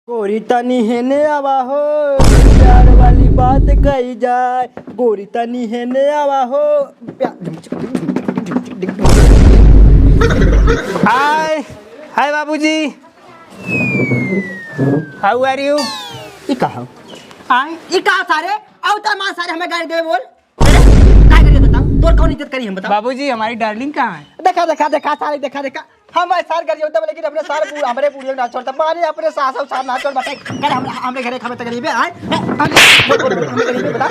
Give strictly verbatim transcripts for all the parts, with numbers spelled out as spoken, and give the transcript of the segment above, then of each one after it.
गोरी तनी हेने आवा हो, प्यार वाली बात कही जाए। गोरी तनी हेने आवा हो, प्यार। हाय, हाय बाबूजी। How are you? ई का हो? आय, ई का सारे? आउ त माँ सारे हमें गाली दे बोल। अरे, का करिए बताओ? तोर कौन इज्जत करी हम बताओ? बाबूजी, हमारी डार्लिंग कहाँ है? देखा, देखा, देखा, सारे देखा, देखा। हम भाई सार गरियौता, लेकिन अपने सार बू-, हमरे बूढ़े ना छोड़ता। मारे अपने सास और सार ना छोड़, बताए। कर हम, हमरे घरे खावे तक गरीबे, आए? हम, हम गरीबे, बता।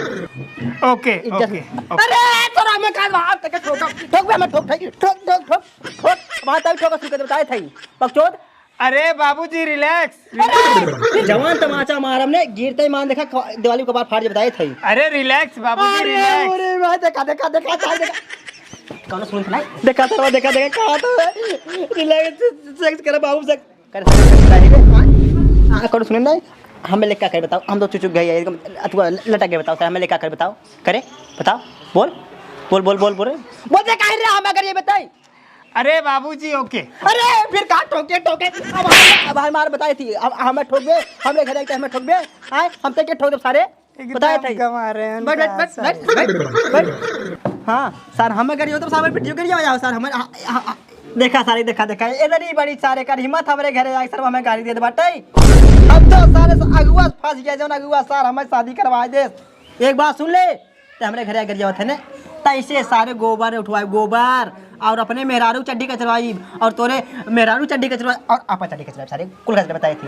ओके, इज्जत। ओके, ओके। अरे, तोरा हमें का बात तक ठोक, ठोक बे, हमें ठोक, ठोक, ठोक, ठोक, ठोक। माता भी ठोक शुरू कर दे, बताए थे। बकचोद। अरे बाबूजी, relax। अरे, जवान तमाचा मारम ने, गिरते ही मान देखा, क-, दिवाली को बार फाड़ जे बताए थे। अरे relax बाबूजी, अरे, relax। अरे भाई, देखा, देखा, देखा, देखा, देखा। कौन सुन सुनाई? देखा, सरवा, देखा, देखा, कहा तो है। Relax, sex करे बाबू, sex। कर, sex करे, हाँ? हाँ, कौन सुने नहीं? हमें लेकर कर बताओ, हम तो चुचुक गए, एकदम अथवा लटक गए, बताओ सर, हमें लेकर कर बताओ, करे, बताओ, बोल, बोल, बोल, बोल, बोल। बोल दे, काहे रे, हम अगर ये बताई। अरे बाबूजी, ओके। अरे फिर का ठोके, ठोके? अब हम, अब हमार बताए थी, अब हमें ठोकबे, हमरे घर आके हमें ठोकबे, आए, हम तो के ठोक देब सारे, एकदम बताए थे। गंवा रहे हैं बैठ, बैठ, उनका बैठ, बैठ, सर। बैठ, बैठ। हाँ, सर, हमें करियो तो सारे वीडियो करियो, आओ सर, हमें, हाँ, हाँ, हाँ। देखा सारे, देखा, देखा, इधर ही बड़ी सारे कर हिम्मत हमरे घरे आए, सर, हमें गाली दे दे बाटे। हम तो सारे से अगुआ फंस गए, जौन अगुआ सर हमें शादी करवाए दे। एक बात सुन ले, ते हमरे घरे गरियावत है ने, तैसे सारे गोबर उठवाए, गोबर, और अपने मेहरारू चड्डी कचरवाई, और तोरे मेहरारू चड्डी कचरवाई, और आपा चड्डी कचरवाई, सारे कुल कचरा बताए थे,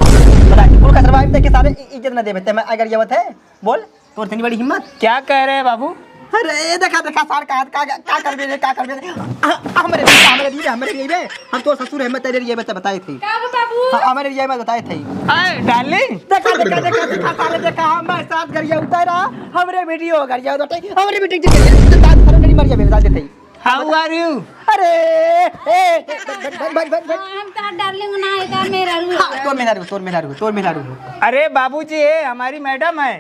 बताए थे, कुल कचरवाई, ते के सारे इ-, इज्जत न देबे, ते मैं गरियावत है, बोल, तोर इतनी बड़ी हिम्मत। क्या कह रहे हैं बाबू? अरे, ये देखा, देखा, सार का हाथ, का, का करबे रे, का करबे रे? आ, हमरे लिए, हमरे लिए, हमरे लिए बे। हम तोर ससुर है, मैं तेरे लिए बता-, बताए थे। का हो बाबू? हाँ, हमरे लिए मैं बताए थे। आए, डार्लिंग। देखा, देखा, देखा, देखा, सारे देखा, हम मैं साथ गरिया उतारा, हमरे वीडियो गरिया उतारा, हमरे वीडियो गरिया, तो साथ सारे नहीं मर जाबे, बता देते। How are you? अरे, ए, ए, बैठ, बैठ, बैठ, बैठ, बैठ। हाँ, हम तोर डार्लिंग ना है, तोर मेहरारू है। हाँ, तोर मेहरारू, तोर मेहरारू, तोर मेहरारू। अरे बाबूजी, ये हमारी मैडम है।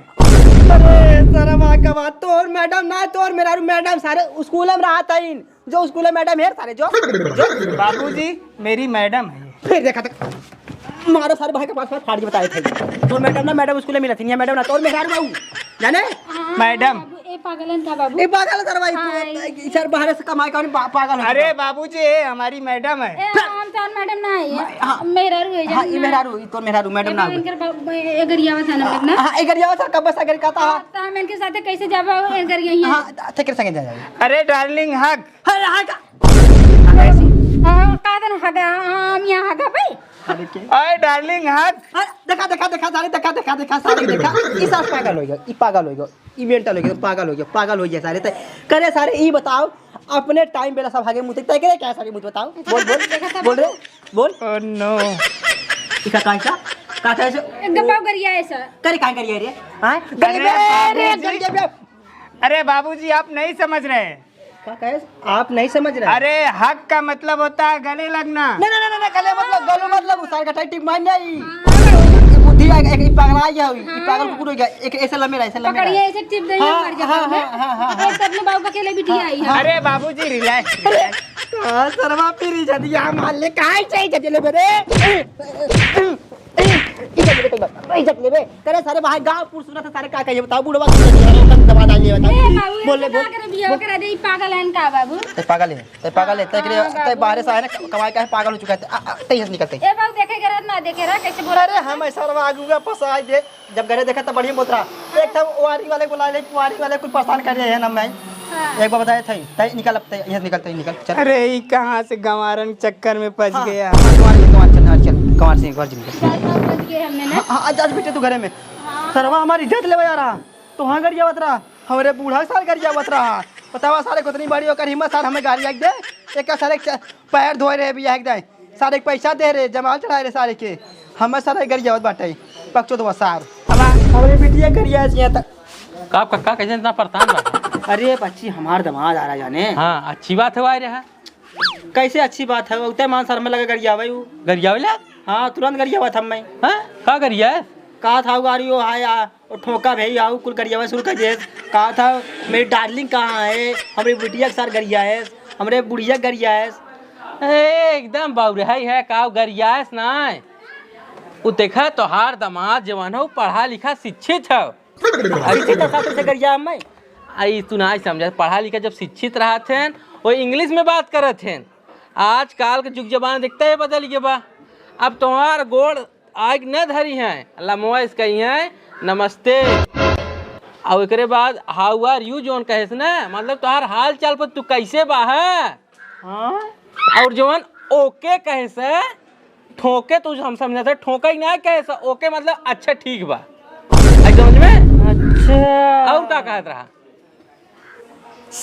अरे, सरवा का बात, तोर मैडम ना, तोर मेहरारू, मैडम सारे स्कूल में रहत हईन। जो स्कूल में मैडम है सारे, जो, जो। बाबूजी, मेरी मैडम है ये। फिर देखा तो, मारो सारे भाई के पास में फाड़ के बताए थे। तोर मैडम ना, मैडम स्कूल में मिलत ही नहीं है, मैडम ना, तोर मेहरारू बाबू, जाने? हाँ, मैडम। बाबू, ए पागलन का बाबू। ए पागल सर भाई, हाँ, तू, ये सर बाहर से कमाई का पा-, पागल हो अरे चुका। बाबूजी, ये हमारी मैडम है। ए, हम तोर मैडम ना है, ये हाँ। मेहरारू है, हाँ, जान ये ना। मेहरारू, ये तोर मेहरारू, मैडम ना एगो हो। इनकर बा-, ए-, एगरियावा था ना, ना? हाँ, एगरियावा सर, कब से एगरिया था? हाँ, तो हम इनके साथ कैसे जाबा, एगरिया ही है। हाँ, तो फिर संगे जा जाए। अरे डार्लिंग, हग। अरे, हग। हाँ, का देन हगा, हम यहाँ हगा भाई। अरे के? अरे डार्लिंग, हग। अरे, देखा, देखा, देखा, सारे देखा, देखा, देखा, सारे देखा। ई सास पागल हो गया, ई पागल हो गया, ई मेंटल हो गया, पागल हो गया, पागल हो गया सारे। ते करे सारे, ई बताओ, अपने टाइम बेला सब आगे मुँह तय करे क्या सारे मुँह बताओ? बोल, बोल, देखा था बोल रे, बोल। Oh no। ई का कैसा? का कैसे? एकदम पाव गरिया है सर। करे का गरिया रे? हाँ? अरे गरिया रे, बाबूजी। गरिया बे। अरे बाबूजी, आप नहीं समझ रहे। का कहे? आप नहीं समझ रहे। अरे, हग का मतलब होता है गले लगना। नहीं, नहीं, नहीं, नहीं, गले मतलब, गलो मतलब, उसार का टाइट टिप मार जाई। ये बुद्धि आ, एक, एक पागल आ गया, ये पागल कुकुर हो गया, एक ऐसे लम्बे रहा, ऐसे लम्बे पकड़िए, रहा। ऐसे टिप देंगे, हाँ, मर जाएगा हाँ, हमें। हाँ, हाँ, हाँ, हाँ। ऐसे अपने बाबू का अकेले बिटिया आई है। अरे बाबूजी, relax। अरे, कहाँ सरवा फिर इज्जत दिया, मान ले, कहाँ से इज्जत ले मेरे? ए, इज्जत लेबे, इज्जत लेबे। करे सारे बाहर गाँव पुर सुनत है, सारे का कहिए बताओ, बुढ़वा सुनत है, हम दबा डाल लिए बताओ। ए बाबू, बोल ले, ऐसे बोल। का करे बियाह करा दे, ई पागल है का बाबू? ते पागल है, ते पागल है, ते हाँ, करे, ते बाबू। बाहर से आए ना, कमाई का है, पागल हो चुका है, आ, आ, ते यहाँ से निकलते। ए बाबू, देखे के रहत ना, देखे रहा, कैसे बोल अरे रहा है? हम ऐसा रवा आगू का फंसा दे, जब घरे देखा तब बढ़िया बोलत रहा। एक था वारी वाले बुला ले, वारी वाले कुछ परेशान कर रहे हैं ना मैं। हाँ। एक बार बताए थे, तय निकल, अब तय यहाँ निकल, तय निकल, चल। अरे, ई कहाँ से गंवारन चक्कर में फंस हाँ, गया? हाँ, गंवार, गंवार, चल, चल, गंवार से एक बार जिंदगी। चार पाँच बज गए हमने ना। हाँ, हाँ, आज, आज बेटे तू घरे में। हाँ। सरवा हमारी इज्जत लेवे आ रहा, तो हाँ गरियावत रहा, हमरे बूढ़ा साल गरियावत रहा। बतावा सारे, कितनी बड़ी ओकर हिम्मत, साल हमें गाड़ी आके दे, एक सारे च-, पैर धोए रहे बिया एक दाई। सारे के पैसा दे रे, जमाल चढ़ाए रे सारे के। हमें सारे गरियावत बाटे, पकचोदवा सार। अब आ, हमरे बिटिया गरिया से यहाँ तक। का कक्का, कैसे इतना परेशान बा? अरे बच्ची, हमार दमाद आ रहा जाने। हाँ, अच्छी बात है, आ रहा। कैसे अच्छी बात है? उतने मान सर में लगे गरियावे उ। गरियावे ले? हाँ, तुरंत गरियावत हम मैं। हाँ? का गरिया है? का था गाड़ी हो, हाय, आ, ओ ठोका भई, आउ कुल गरियावे शुरू कर दिए। कहा था, "मेरी डार्लिंग कहाँ है? हमरी बिटिया के साथ गरिया है, हमरे बुढ़िया गरिया है।" ए, एकदम बाउर है, है का गरिया है ना? उ देखा, तोहार दामाद जवन हौ, पढ़ा लिखा शिक्षित हौ। शिक्षित हौ, साथ से गरिया मैं। आई, तू नाहीं समझा, पढ़ा लिखा जब शिक्षित रहत हैं, वो English में बात करत हैं। आजकाल के जुग जमाना देखते ही बदल गया बा। अब तोहार गोड़ आइक न धरी हैं, लमवा से कही हैं, "नमस्ते।" और एकरे बाद, "How are you?" जौन कहे से ना, मतलब, तोहार हाल चाल पर तू कैसे बा है? हाँ? और जौन OK कहे से, ठोके, तू हम समझा थे, ठोके ही ना कहे से, OK मतलब अच्छा, ठीक बा। आई समझ में? अच्छा। और का कहत रहा?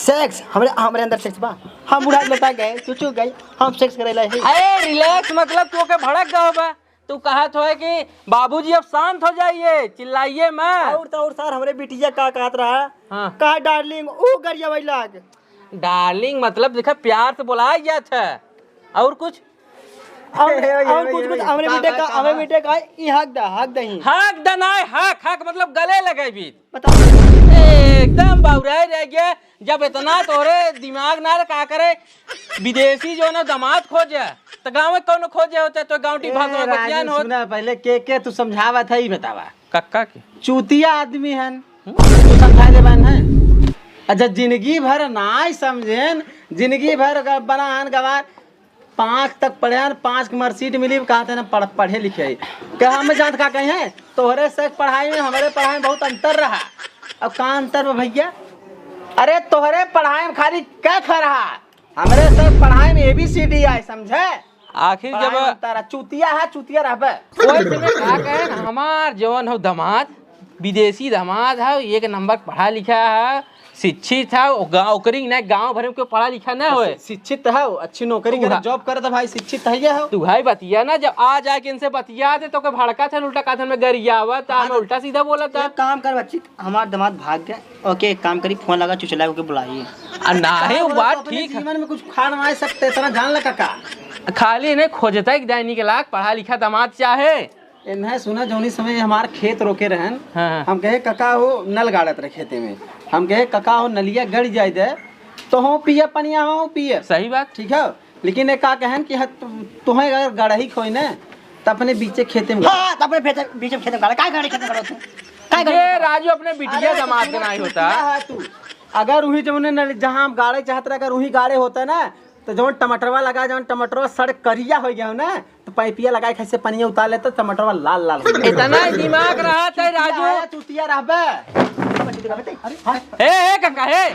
Sex, हमरे, हमरे अंदर sex बा। हम बुढ़ा लौटा गए, चुचू गए, हम sex करे ला है। अरे relax, मतलब तू के भड़क गए बा। तू कहत होए कि बाबूजी अब शांत हो जाइए, चिल्लाइए मत। और तो और सर, हमरे बिटिया का कहत रहा? हाँ। कहा darling, ऊ गरिया वही लाग। Darling मतलब देखा, प्यार से बोलाया गया था। और कुछ? और, ये, ये, और ये, कुछ, ये, कुछ ये, हमरे का, बेटे का, का, हमरे का? बेटे का, ई हक दा, हक दही। हक दा ना, हक, हक मतलब गले लगे भी। बताओ। ए, एकदम बौराई रह गया। जब इतना तोरे दिमाग ना रहे, का करे? विदेशी जो ना दामाद खोजे, तो गाँव में कौन खोजे होते, तो गाँवटी ए, भाषा में राजू, बतियान होत। सुना, पहले के, के तू समझावत है, ई बतावा। कक्का के? चूतिया आदमी हन। हम्म? तू समझा दे बन है। अच्छा, जिंदगी भर नाय समझेन, जिंदगी भर ग-, बना हन गवार, पाँच तक पढ़े हन, पाँच के marksheet मिली, कहते ना पढ़, पढ़े लिखे है। क्या हमें जानत का कहीं है? तोहरे से पढ़ाई में, हमरे पढ़ाई में बहुत अंतर रहा। अब का अंतर बा भैया? अरे तोहरे पढ़ाई में खाली क ख रहा, हमरे से पढ़ाई में A B C D आए, समझे? आखिर पढ़ाई जब में अंतर है, चूतिया है, चूतिया रहबे। ओए, तुम्हें का कहे ना, हमार जवन हो दामाद, विदेशी दामाद है, एक नंबर पढ़ा लिखा है, शिक्षित है, ओ गाँव, ओकरी ना गाँव भर में कोई पढ़ा लिखा ना होए। शि-, शिक्षित है, अच्छी नौकरी तू करे, हा- job करे तो भाई शिक्षित है ये हो। तू भाई बतिया ना, जब आ जाके इनसे बतिया दे तो के भड़का थे, उल्टा काथन में गरियावा था, हाँ, हमें उल्टा सीधा बोला था। एक काम कर बच्ची, हमार दामाद भाग गए, ओके एक काम करी, फोन लगा चुचला के बुलाइए। आ, नाही, अरे वो बोला, बात तो अपने ठीक है। जीवन में कुछ खाड़ ना सकते, इतना जान लगा का? खाली इन्हें खोजता है कि दैनिक लाख पढ़ा लिखा दामाद चाहे। इन्हें सुना, जौनी समय हमार खेत रोके रहन, हाँ, हाँ। हम कहे, "काका हो, नल गाड़त रहे खेते में।" हम कहे, "काका हो, नलिया गड़ जाए दे, तो हो पिए पनिया, हो पिए।" सही बात। ठीक है, लेकिन ये का कहन कि ह-, तु-, तुहें अगर गड़ही खोई न, त अपने बीचे खेते में गड़। हाँ, त अपने फेते-, बीचे में खेते में गड़। काय गड़े खेते में गड़ो तू? काय गड़े ये खेते में गड़ो? राजू अपने बिटिया अरे, दामाद सुनो, के नाही तू होता। क्या है तू? अगर उही जौने नल-, जहाँ हम गाड़े चाहत रहे, अगर उही गाड़े होता ना, तो जौन टमाटरवा लगा, जौन टमाटरवा सड़ करिया हो गया हो ना, तो पाइपिया लगाए कैसे पनिया उतार लेता, टमाटरवा लाल लाल हो गया। इतना ही दिमाग रहा था, राजू। चुतिया है, चुतिया रहबे। अरे, हाँ। ए, ए, काका, ए।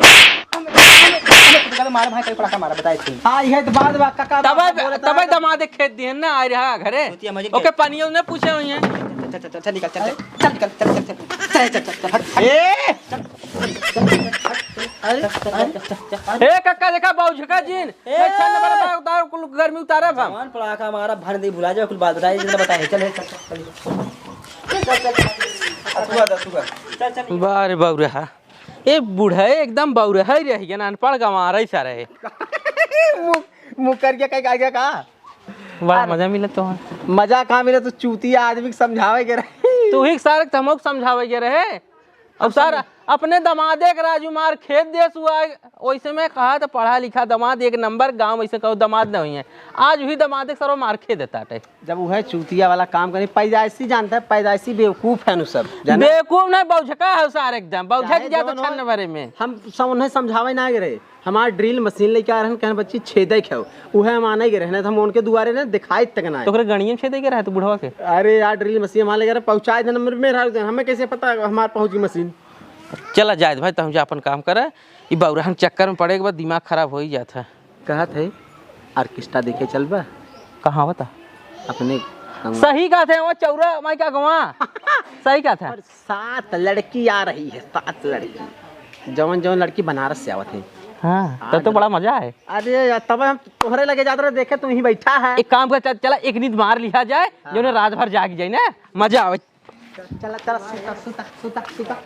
मारा भाई, कई पड़ाका मारा, बताए थे। हाँ, ये तो बात बा, काका तबे, बाबा बोले तबे था। दमादे खेत दिहन ना, आए रहा घरे। चुतिया मजिन ओके, के। पनिया ने पूछे हुई है। चल, चल, चल, चल, निकल, चल, चल, चल, निकल, चल, चल, चल, चल, चल, चल, चल, हट। ए! अरे, अरे, ए, काका, देखा, बौझका जिन। ए! एक छन नंबर बा, उतार, कुल गर्मी उतारब हम। जवान पड़ाका मारा, भर दे, भुला जाओ, कुल बात बताए, जितना बताए, चल, चल, चल, चल। चल, चल, चल। अथुआ, अथुआ। चल, चल। बा रे बौरहा। ए, बूढ़ा एकदम बौरहा ही रह गया ना, अनपढ़ गंवारा ही सा रहे। मुँह, मुँह कर गया, कहीं आ गया का? बड़ा अरे, मजा मिला तो। मजा कहाँ मिला, तू चूतिया आदमी के समझावे के रहे। तू ही सारे, हमको समझावे के रहे। अब सर, अपने दमादे के राजू मार खेत देस हुआ, वैसे में कहा तो पढ़ा लिखा दमाद एक नंबर, गाँव वैसे कहो दमाद न हुई है। आज वही दमादे के सरो मार खेत देता है। जब वह चूतिया वाला काम करे, पैदाइशी जानता है, पैदाइशी बेवकूफ है नु सब, जाना? बेवकूफ नहीं, बौझका है सार एकदम, बौझक चाहे जा तो जवन हो, छन्न भरे में। हम सब उन्हें समझावे ना गए रहे, हमार ड्रिल मशीन लेके आ रहन, कहन बच्ची छेदे के हो, उहे हम आने के रहने, हम उनके दुआरे ने दिखाई तक ना आए। तो ओकरे गणिये में छेदे के रहे तो बुढ़वा के? अरे यार, ड्रिल मशीन हमारे लेके रहे, पहुँचाए देना मेरे, मेरे हाथ, हमें कैसे पता हमार पहुँच गई मशीन? चला जाए भाई, तो हम जा अपन काम करे, ई बौरहन चक्कर में पड़े के बाद दिमाग खराब हो ही जाता है। कहत है, ऑर्केस्ट्रा देखे चलबा? कहाँ बता? अपने गाँव। सही कहत है, वो चौरा माई का गवा। सही कहत है। और सात लड़की आ रही है, सात लड़की। जवन जवन लड़की बनारस से आवत है। हाँ, तब तो बड़ा मजा है। अरे यार, तब हम तोहरे लगे जात रहे, देखे तू ही बैठा है। एक काम कर, चल, चला एक नींद मार लिया जाए, हाँ। जो ना रात भर जाग जाए ना, मजा आवे। चला, चला, सुता, सुता, सुता, सुता।